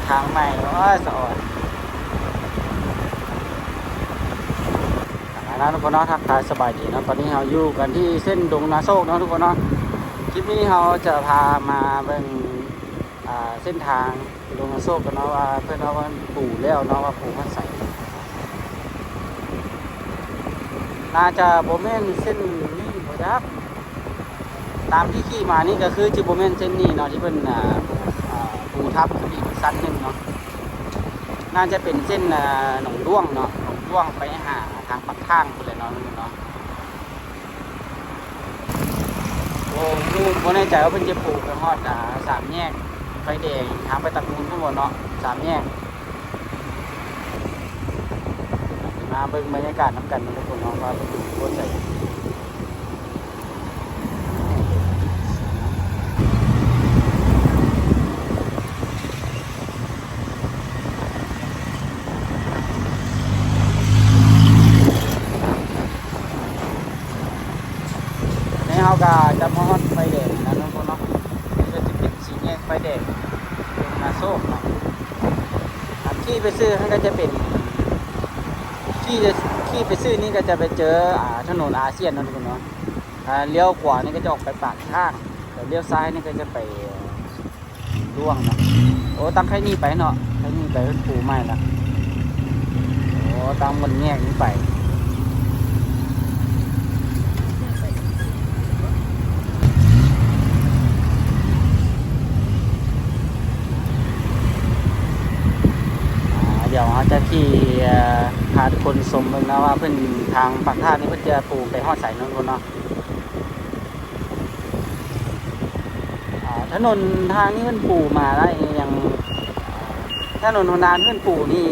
ທາງໃໝ່ ໂອ້ຍ ສະອອນ. ເອົາລະທຸກຄົນເນາະ ທັກທາຍສະບາຍດີເນາະ. ຕອນນີ້ເຮົາຢູ່ກັນທີ່ເສັ້ນດົງນາໂຊກເນາະທຸກຄົນເນາະ. ຄລິບນີ້ເຮົາຈະພາມາເບິ່ງ ອ່າ ເສັ້ນທາງດົງນາໂຊກກັນເນາະ ວ່າເພິ່ນເອົາປູແລ້ວເນາະ ວ່າປູຮອດໃສ. ໜ້າຈະບໍ່ແມ່ນເສັ້ນນີ້ບໍ່ຈັກ. ຕາມທີ່ຂີ່ມານີ້ກໍຄືຈະບໍ່ແມ່ນເສັ້ນນີ້ເນາະ ທີ່ເພິ່ນ ອ່າ ອ່າ ປູທັບຂຶ້ນອີກຊັ້ນໜຶ່ງເນາະ. ໜ້າຈະເປັນເສັ້ນ ອ່າ ໜອງດ້ວງເນາະ ໜອງດ້ວງໄປຫາທາງປາກທາງພຸ້ນແຫຼະເນາະ ເນາະ. ໂອ້ ບໍ່ຮູ້ ບໍ່ແນ່ໃຈວ່າເພິ່ນຈະປູໄປຮອດ ອ່າ ສາມແຍກໄຟແດງ ທາງໄປຕະກູນພຸ້ນບໍ່ເນາະ ສາມແຍກ. ມາເບິ່ງບັນຍາກາດນຳກັນເນາະທຸກຄົນເນາະ ວ່າເປັນໂຄດໃດ. ນີ້ເຮົາກໍຈະມາຮອດໄຟແດງແລ້ວເນາະ ເນາະ. ນີ້ກໍຈະເປັນສີ່ແຍກໄຟແດງດົງນາໂຊກເນາະ. ອ່າ ຂີ່ໄປຊື່ຫັ້ນກໍຈະເປັນ ຂີ່ ຂີ່ໄປຊື່ນີ້ກໍຈະໄປເຈີ ອ່າ ຖະໜົນອາຊຽນເນາະທຸກຄົນເນາະ. ອ່າ ລ້ຽວຂວານີ້ກໍຈະອອກໄປປາກທາງ ແລ້ວລ້ຽວຊ້າຍນີ້ກໍຈະໄປ ຫຼວງເນາະ. ໂອ້ ຕັ້ງໄຄນີ້ໄປເນາະ ໄຄນີ້ໄປເພິ່ນປູໃໝ່ລະ. ໂອ້ ຕັ້ງໝົດແຍກນີ້ໄປ. ອ່າ ດຽວເຮົາຈະຂີ່ ເອີ ພາທຸກຄົນຊົມເບິ່ງເນາະ ວ່າເພິ່ນ ທາງປາກທາງນີ້ເພິ່ນຈະປູໄປຮອດໃສເນາະທຸກຄົນເນາະ. ອ່າ ຖະໜົນທາງນີ້ມັນປູມາໄດ້ຫຍັງ ຖະໜົນຫົນທາງເພິ່ນປູນີ້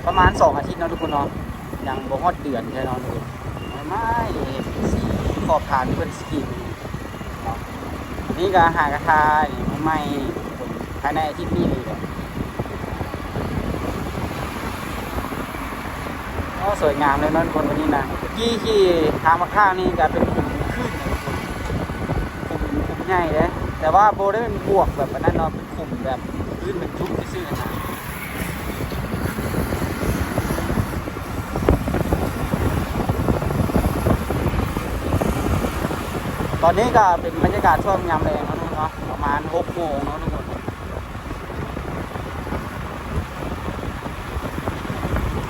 ປະມານສອງອາທິດເນາະທຸກຄົນເນາະ ຍັງບໍ່ຮອດເດືອນເທື່ອເນາະທຸກຄົນ. ໃໝ່ໆ ເຫັນສີຂອບທາງທີ່ເພິ່ນສະກີດເນາະ. ນີ້ກໍຫາກະທານີ້ໃໝ່ໆ ທຸກຄົນ ພາຍໃນອາທິດນີ້ນີ້ແຫຼະ. ໂອ້ ສວຍງາມເລີຍເນາະທຸກຄົນ ວັນນີ້ນະ. ເມື່ອກີ້ຂີ່ທາງບັກທາງນີ້ກໍເປັນຂຸມຄື້ນນະທຸກຄົນ ຂຸມ ຂຸມໃຫຍ່ເດ້ ແຕ່ວ່າບໍ່ໄດ້ເປັນບວກແບບອັນນັ້ນເນາະ ເປັນຂຸມແບບພື້ນມັນຍຸບຊື່ໆນະ. ຕອນນີ້ກໍເປັນບັນຍາກາດຊ່ວງຍາມແລງເນາະທຸກຄົນເນາະ ປະມານຫົກໂມງເນາະທຸກຄົນ.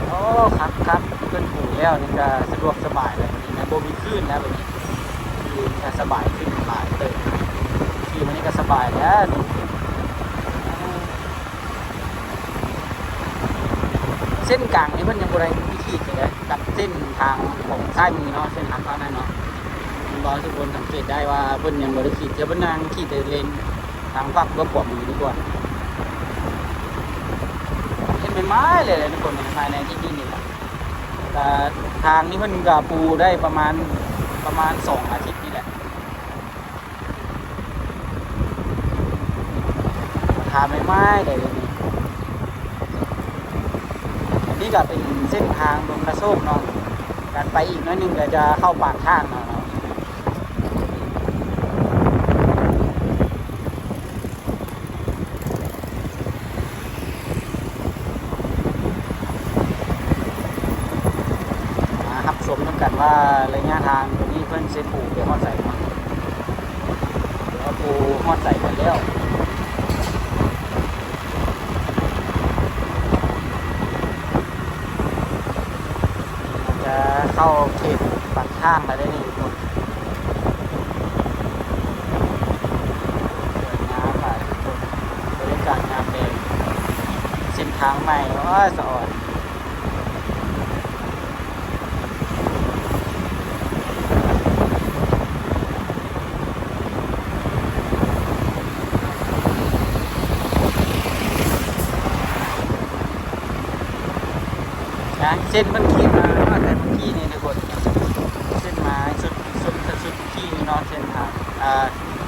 ໂອ້ ຄັກໆ ເພິ່ນປູແລ້ວນີ້ກະສະດວກສະບາຍແລ້ວ ນີ້ນະ ບໍ່ມີຄື້ນແລ້ວບາດນີ້ ຄືກະສະບາຍຂຶ້ນຫຼາຍເຕີບ ຂີ່ມານີ້ກະສະບາຍແລ້ວນີ້. ເສັ້ນກາງນີ້ເພິ່ນຍັງບໍ່ໄດ້ວິທີເລີຍ ກັບເສັ້ນທາງຂອງຊ້າຍມືເນາະ ເສັ້ນທາງຝັ່ງນັ້ນເນາະ. ເຫັນບໍ່ ທຸກຄົນສັງເກດໄດ້ວ່າເພິ່ນຍັງບໍ່ໄດ້ຂີດ ເທື່ອເພິ່ນຍັງຂີດແຕ່ເລນ ທາງຝັ່ງເບື້ອງຂວາມືນີ້ກ່ອນ. ເຮັດໃໝ່ໆເລີຍທຸກຄົນ ພາຍໃນທີ່ນີ້ນີ້ແຫຼະ. ກະທາງນີ້ເພິ່ນກະປູໄດ້ປະມານ ປະມານສອງອາທິດນີ້ແຫຼະ. ທາງໃໝ່ໆເລີຍນີ້. ອັນນີ້ກະເປັນເສັ້ນທາງດົງນາໂຊກເນາະ. ການໄປອີກໜ້ອຍໜຶ່ງກະຈະເຂົ້າປາກທາງເນາະ. ມາຮັບຊົມນຳກັນວ່າໄລຍະທາງຕົວນີ້ເພິ່ນຊິປູໄປຮອດໃສເນາະ. ເຮົາປູຮອດໃສກັນແລ້ວ. ຈະເຂົ້າເຂດປາກທາງແລ້ວເດ້ນີ້ທຸກຄົນ. ສວຍງາມຫຼາຍທຸກຄົນ ບັນຍາກາດຍາມແລງ ເສັ້ນທາງໃໝ່ ໂອ້ຍ ສະອອນ. ນະ ເສັ້ນມັນຂີດມາຕັ້ງແຕ່ເມື່ອກີ້ນີ້ທຸກຄົນ ເສັ້ນມາສຸດ ສຸດ ສຸດເມື່ອກີ້ນີ້ເນາະ ເສັ້ນທາງ ອ່າ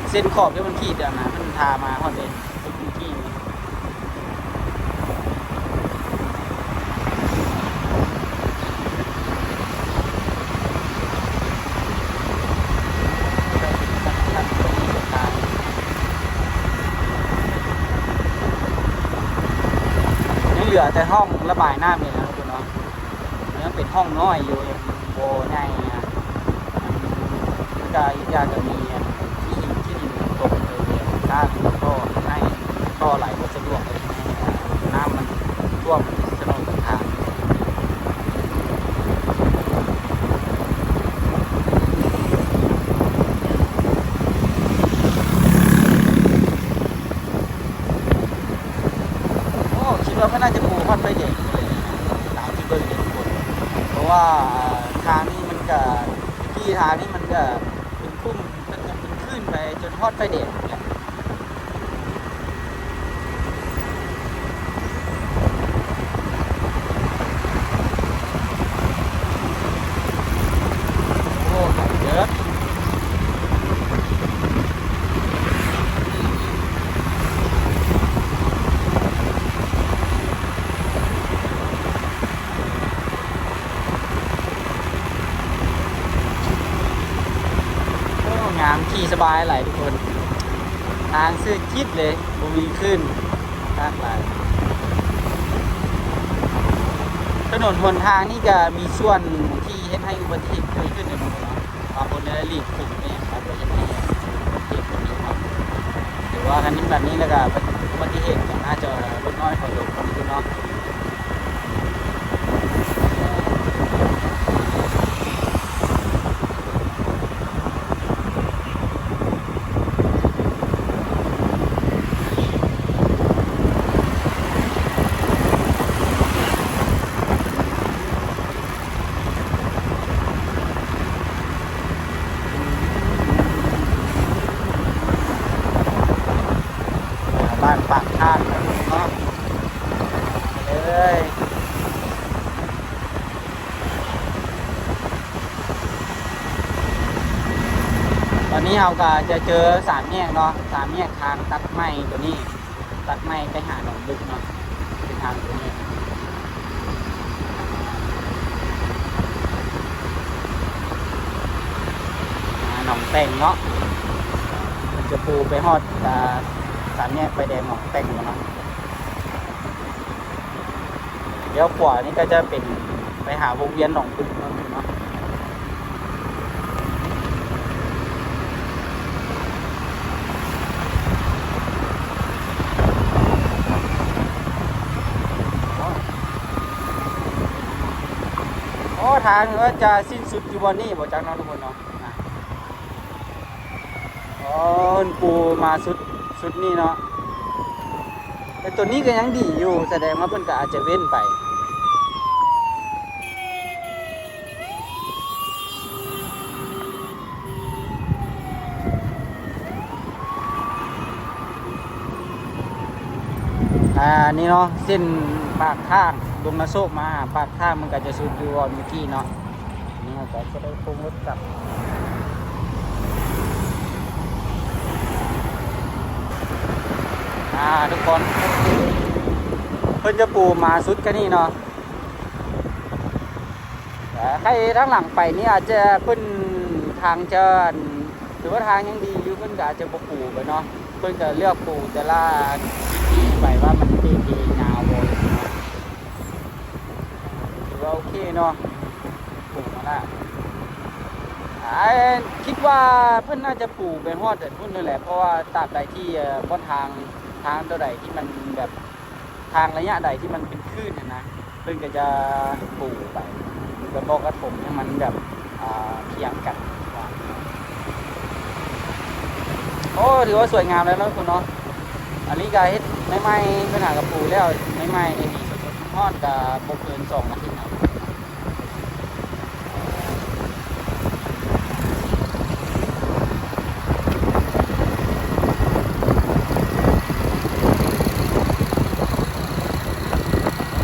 ເສັ້ນຂອບທີ່ມັນຂີດຫັ້ນນະ ມັນພາມາຮອດເດ້ ສຸດເມື່ອກີ້ນີ້. ເປັນທາງ ເປັນທາງ ເປັນທາງ. ຫຼືອແຕ່ຮ່ອງລະບາຍນ້ຳນີ້ແຫຼະເນາະ ມັນຍັງເປັນຮ່ອງນ້ອຍຢູ່ ຍັງບໍ່ໃຫຍ່. ມັນກະອີກຢ່າງກະມີ ມີຫີນ ຂີ້ດິນຕົກ ເອີ ທາງທໍ່ໃຫ້ ທໍ່ໄຫຼບໍ່ສະດວກເລີຍ ນ້ຳມັນຖ້ວມຖະໜົນຫົນທາງ. ໂອ້ ຄິດວ່າເພິ່ນໜ້າຈະປູຮອດໄຟແດງພຸ້ນແຫຼະ ຕາມທີ່ເບິ່ງນີ້ທຸກຄົນ ເພາະວ່າທາງນີ້ມັນກະ ທີ່ທາງນີ້ມັນກະເປັນຂຸມ ເປັນ ເປັນຄື້ນໄປຈົນຮອດໄຟແດງພຸ້ນແຫຼະ. ໂອ້ ໄກເຕີບ. ໂອ້ ງາມ ຂີ່ສະບາຍຫຼາຍທຸກຄົນ ທາງຊື່ຈິດເລີຍ ບໍ່ມີຄື້ນ ຄັກຫຼາຍ. ຖະໜົນຫົນທາງນີ້ກະມີສ່ວນທີ່ເຮັດໃຫ້ອຸບັດຕິເຫດເກີດຂຶ້ນເດ້ ບາງຄົນໄດ້ຫຼີກຂຸມແນ່ ບາງຄົນເຮັດໃຫ້ອຸບັດຕິເຫດເກີດຂຶ້ນເນາະ. ຖືວ່າຄັນເປັນແບບນີ້ແລ້ວກະ ອຸບັດຕິເຫດກະໜ້າຈະຫຼຸດນ້ອຍຖອຍລົງເນາະ. ບ້ານປາກທາງເນາະ ເລີຍ. ຕອນນີ້ເຮົາກະຈະເຈີສາມແຍກເນາະ ສາມແຍກທາງຕັດໃໝ່ໂຕນີ້ ຕັດໃໝ່ໄປຫາໜອງບຶກເນາະ ເສັ້ນທາງໂຕນີ້ ຫາໜອງແຕ່ງເນາະ ເພິ່ນຈະປູໄປຮອດ ອາ ສາມແຍກໄຟແດງໜອງແຕ່ງເນາະ. ລ້ຽວຂວານີ້ກະຈະເປັນໄປຫາວົງວຽນໜອງປຶກເນາະ. ໂອ້ ທາງເພິ່ນຈະສິ້ນສຸດຢູ່ບ່ອນນີ້ບໍ່ຈັກເນາະທຸກຄົນເນາະ. ອໍ ເພິ່ນປູມາສຸດ ສຸດນີ້ເນາະ ແຕ່ໂຕນີ້ກະຍັງດີຢູ່ ສະແດງວ່າເພິ່ນກະອາດຈະເວັ້ນໄປ. ອາ ນີ້ເນາະ ເສັ້ນປາກທາງ ດົງນາໂຊກມາຫາປາກທາງ ມັນກະຈະສຸດຢູ່ບ່ອນເມື່ອກີ້ເນາະ. ນີ້ເຮົາກະຈະໄດ້ໂຄ້ງລົດກັບ ອາ ທຸກຄົນ ເພິ່ນຈະປູມາສຸດກະນີ້ເນາະ. ອາ ໄຄທາງຫຼັງໄປນີ້ອາດຈະເພິ່ນ ທາງຈະ ຖືວ່າທາງຍັງດີຢູ່ ເພິ່ນກະອາດຈະບໍ່ປູໄປເນາະ ເພິ່ນກະເລືອກປູແຕ່ລະ ໄປວ່າມັນເປັນດີຍາວບໍ່ ຖືວ່າໂອເຄເນາະ ປູມາລະ. ອາ ຄິດວ່າເພິ່ນໜ້າຈະປູໄປຮອດພຸ້ນນັ້ນແຫຼະ ເພາະວ່າຕາບໃດທີ່ ເອີ ບ່ອນທາງ ທາງໂຕໃດທີ່ມັນແບບ ທາງໄລຍະໃດທີ່ມັນເປັນຄື້ນຫັ້ນນະ ເພິ່ນກະຈະປູໄປ ແລ້ວກໍກະຖົມໃຫ້ມັນແບບ ອາ ພຽງກັນ. ໂອ້ ຖືວ່າສວຍງາມແລ້ວເນາະທຸກຄົນເນາະ. ອັນນີ້ກະເຮັດໃໝ່ໆ ເພິ່ນຫາກະປູແລ້ວໃໝ່ໆ ນີ້ ສົດໆຮ້ອນໆ ກະບໍ່ເກີນສອງອາທິດເນາະ.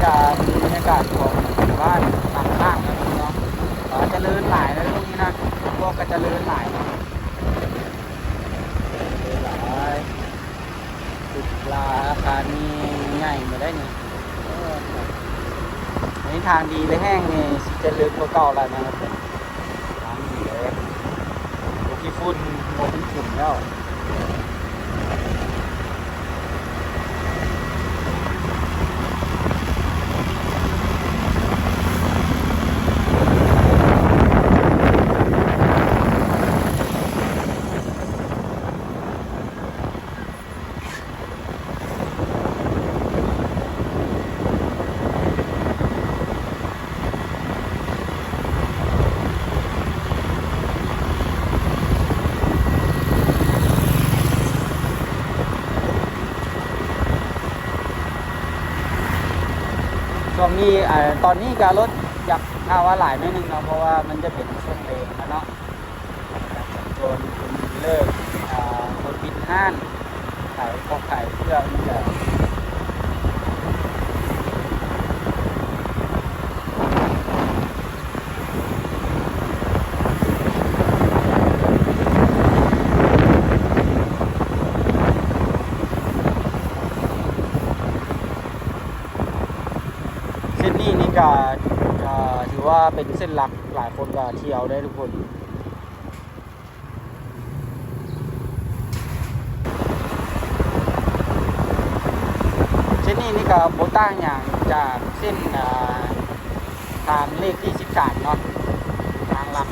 ຈະເປັນບັນຍາກາດຂອງໝູ່ບ້ານຕ່າງໆ ເນາະ ເນາະ ຈະເລີນຫຼາຍເນາະ ຊ່ວງນີ້ນະ ພວກກະຈະເລີນຫຼາຍເນາະ ເລີນຫຼາຍ. ຕຶກລາອາຄານນີ້ໃຫຍ່ໝົດໄດ໋ນີ້. ເອີ ອັນນີ້ທາງດີແລ້ວແຮງນີ້ ຊິຈະເລິກກວ່າເກົ່າແລ້ວນະ. ທາງດີເລີຍ ບໍ່ຂີ້ຝຸ່ນ ບໍ່ເປັນຝຸ່ນແລ້ວ. ນີ້ ຊ່ວງນີ້ ອາ ຕອນນີ້ກໍລົດຢາກ ຖ້າວ່າຫຼາຍໜ້ອຍໜຶ່ງເນາະ ເພາະວ່າມັນຈະເປັນຊ່ວງແລງແລ້ວເນາະ ໂຈນເລີກ ອາ ຄົນປິດຮ້ານ ຂາຍຂອງຂາຍເຄື່ອງນີ້ແຫຼະ. ເສັ້ນນີ້ນີ້ກະ ກະຖືວ່າເປັນເສັ້ນຫຼັກ ຫຼາຍຄົນກະທ່ຽວເດ້ທຸກຄົນ. ເສັ້ນນີ້ນີ້ກະບໍ່ຕ່າງຫຍັງຈາກເສັ້ນ ອ່າ ທາງເລກທີສິບສາມເນາະ ທາງຫຼັກ.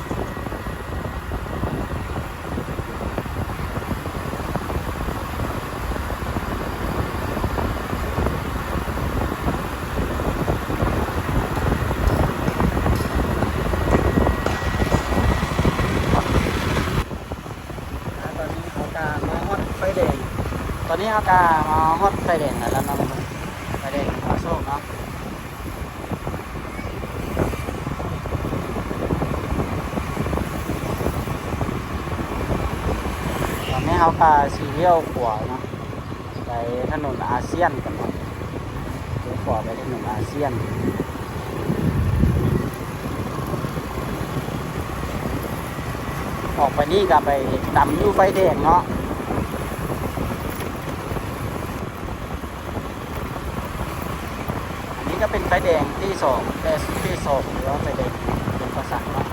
ອາ ຕອນນີ້ເຮົາກະມາຮອດໄຟແດງ ຕອນນີ້ເຮົາກະມາຮອດໄຟແດງແລ້ວເນາະ ໄຟແດງຫົວໂຊກເນາະ. ຕອນນີ້ເຮົາກະຊິລ້ຽວຂວາເນາະ ໄປຖະໜົນອາຊຽນກັນເນາະ ລ້ຽວຂວາໄປຖະໜົນອາຊຽນ ອອກໄປນີ້ກະໄປຕຳຢູ່ໄຟແດງເນາະ. ອັນນີ້ກະເປັນໄຟແດງທີສອງ ແຕ່ທີສອງ ຫຼືວ່າໄຟແດງເປັນປາສັກເນາະ.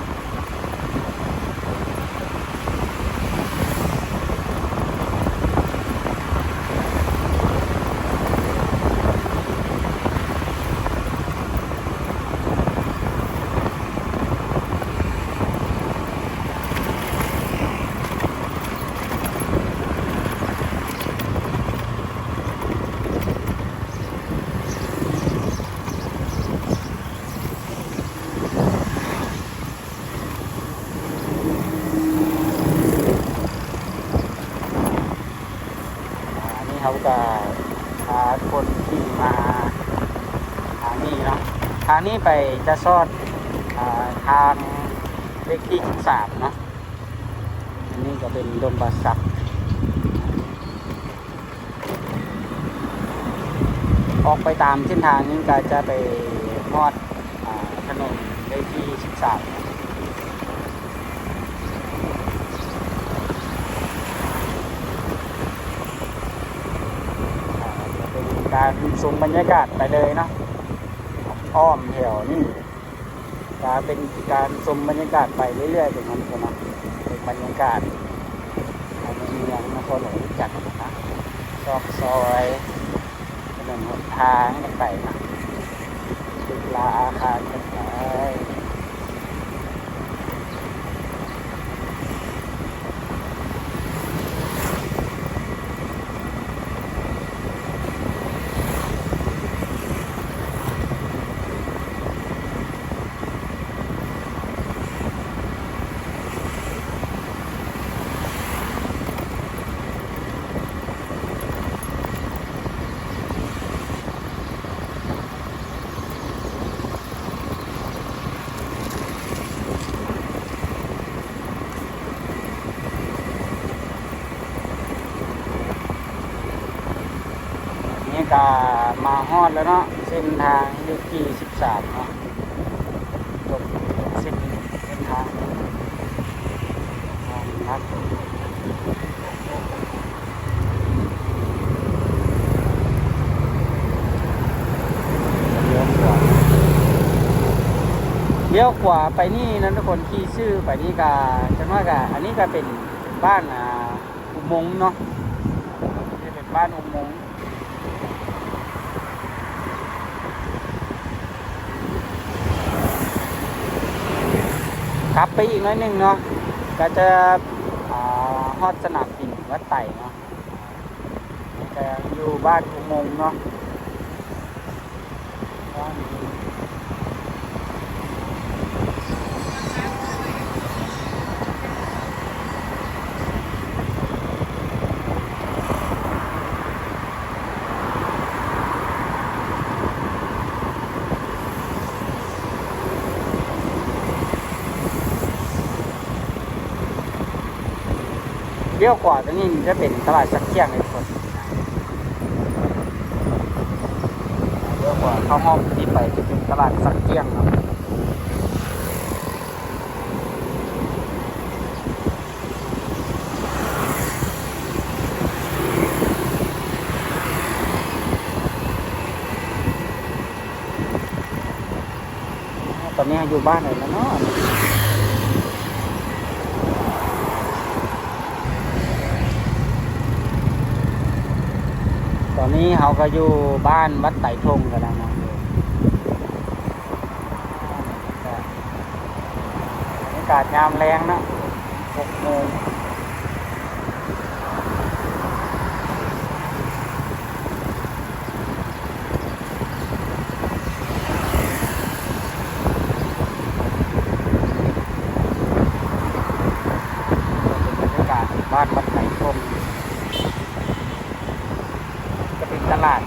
ອາ ອັນນີ້ເຮົາກະພາຄົນຂີ່ມາທາງນີ້ເນາະ ທາງນີ້ໄປຈະຊອດ ອາ ທາງເລກທີສິບສາມເນາະ. ອັນນີ້ກະເປັນດົງປາສັກ. ອອກໄປຕາມເສັ້ນທາງນີ້ກະຈະໄປຮອດ ອາ ຖະໜົນເລກທີສິບສາມ ອາ ເປັນການຊົມບັນຍາກາດໄປເລີຍເນາະ ອ້ອມແຖວນີ້. ກະເປັນການຊົມບັນຍາກາດໄປເລື້ອຍໆ ເປັນມັນເນາະ ເປັນບັນຍາກາດໃນເມືອງນະຄອນຫຼວງວຽງຈັນນະ ຊອກຊອຍ ຖະໜົນຫົນທາງກັນໄປເນາະ ຕຶກລາອາຄານກັນໄປ. ນີ້ກະມາຮອດແລ້ວເນາະ ເສັ້ນທາງເລກທີສິບສາມເນາະ ຈົບເສັ້ນ ເສັ້ນທາງ ທາງຫຼັກ. ລ້ຽວຂວາ ລ້ຽວຂວາໄປນີ້ນະທຸກຄົນ ຂີ່ຊື່ໄປນີ້ກະ ຈັກໜ້ອຍກະ ອັນນີ້ກະເປັນບ້ານ ອາ ອຸມົງເນາະ ເປັນບ້ານອຸມົງ. ຂັບໄປອີກໜ້ອຍໜຶ່ງເນາະ ກະຈະ ອາ ຮອດສະໜາມບິນວັດໄຕເນາະ. ແຕ່ຢູ່ບ້ານອຸມົງເນາະ ລ້ຽວຂວາຕົງນີ້ຈະເປັນຕະຫຼາດສັກຈຽງເລີຍທຸກຄົນ. ລ້ຽວຂວາເຂົ້າຮ່ອມນີ້ໄປຈະເປັນຕະຫຼາດສັກຈຽງເນາະ. ຕອນນີ້ເຮົາຢູ່ບ້ານໃດແລ້ວເນາະ? ຕອນນີ້ເຮົາກໍຢູ່ບ້ານວັດໄຕທົ່ງກັນແລ້ວເນາະ. ບັນຍາກາດຍາມແລງເນາະ ຫົກໂມງ. ເປັນບັນຍາກາດບ້ານວັດໄຕທົ່ງ ຈະເປັນຕະຫຼາດ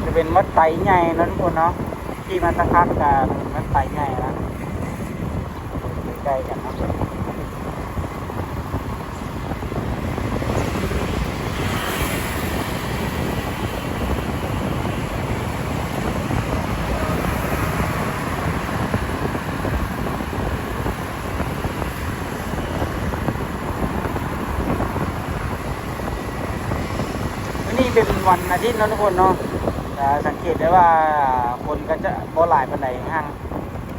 ຈະເປັນວັດໄຕໃຫຍ່ເນາະທຸກຄົນເນາະ. ຂີ່ມາສັກພັກກໍເປັນວັດໄຕໃຫຍ່ລະ ໃກ້ໆກັນເນາະ. ມື້ນີ້ເປັນວັນອາທິດເນາະທຸກຄົນເນາະ. ຈະສັງເກດໄດ້ວ່າຄົນກໍຈະບໍ່ຫຼາຍປານໃດ, ຫ້າງ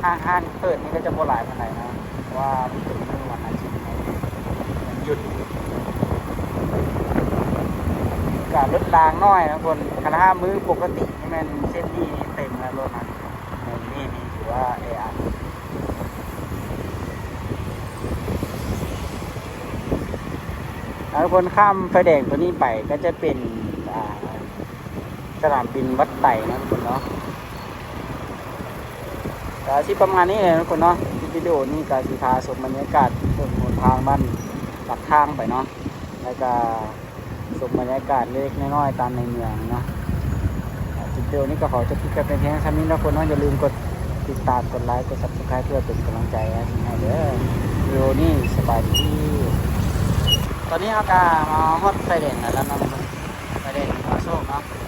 ຫ້າງຮ້ານເປີດນີ້ກໍຈະບໍ່ຫຼາຍປານໃດເນາະ ເພາະວ່າມັນເປັນມື້ວັນອາທິດເນາະ ວັນຢຸດ. ກະລົດລາງໜ້ອຍນະທຸກຄົນ. ຄັນຖ້າມື້ປົກກະຕິນີ້ແມ່ນເສັ້ນນີ້ເຕັມແລ້ວລົດນະ. ມື້ນີ້ນີ້ຖືວ່າແອອັດ. ຖ້າທຸກຄົນຂ້າມໄຟແດງຕົວນີ້ໄປ ກໍຈະເປັນ ອ່າ ສະໜາມບິນວັດໄຕເນາະທຸກຄົນເນາະ. ກໍຊິປະມານນີ້ແຫຼະທຸກຄົນເນາະ. ຄລິບວິດີໂອນີ້ກໍຊິພາຊົມບັນຍາກາດຖະໜົນຫົນທາງບ້ານປາກທາງໄປເນາະ ແລ້ວກໍຊົມບັນຍາກາດເລັກໆນ້ອຍໆຕາມໃນເມືອງເນາະ. ຄລິບວິດີໂອນີ້ກໍຂໍຈົບຄລິບໄປພຽງສ່ຳນີ້ເນາະທຸກຄົນເນາະ. ຢ່າລືມກົດຕິດຕາມ ກົດໄລ ກົດ Subscribe ເພື່ອເປັນກຳລັງໃຈໃຫ້ເດີ. ວິດີໂອນີ້ສະບາຍດີ. ຕອນນີ້ເຮົາກໍມາຮອດໄຟແດງແລ້ວເນາະ ໄຟແດງຫົວໂຊກເນາະ.